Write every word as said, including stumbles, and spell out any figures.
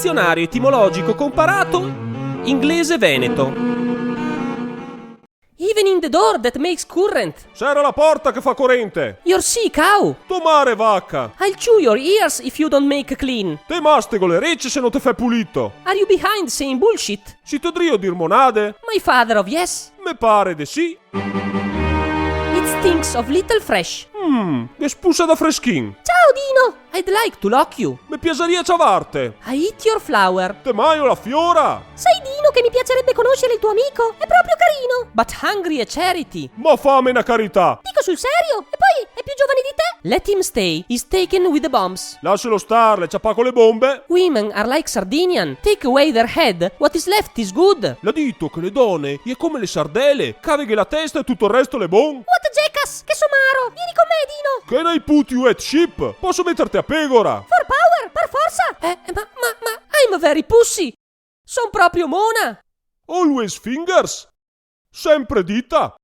Dizionario etimologico comparato inglese-veneto. Even in the door that makes current. Sera la porta che fa corente. Your sea cow. To mare vaca. I'll chew your ears if you don't make clean. Te mastego le rece se no te fè pulito. Are you behind saying bullshit? Sito drio dir monade? My father of yes. Me pare de sì. It stinks of little fresh. Mm, che spusa da freschin. Ciao, Dino! I'd like to lock you. Me piasaria ciavarte. I eat your flower. Te magno la fiora. Sai, Dino, che mi piacerebbe conoscere il tuo amico? È proprio carino. But hungry a charity. Ma fame na carità. Dico sul serio? E poi è più giovane di te. Let him stay. He's taken with the bombs. Laselo star, l'è ciapà co le bombe. Women are like Sardinian. Take away their head. What is left is good. L'à dito che le done e è come le sardele, caveghe la testa e tuto el resto l'è bon. What a jackass! Che somaro! Vieni con me, Dino! Can I put you at sheep? Poso meterte a pegora? For power, par forsa! Eh, ma, ma, ma, I'm a very pussy! Son proprio mona! Always fingers? Sempre dita!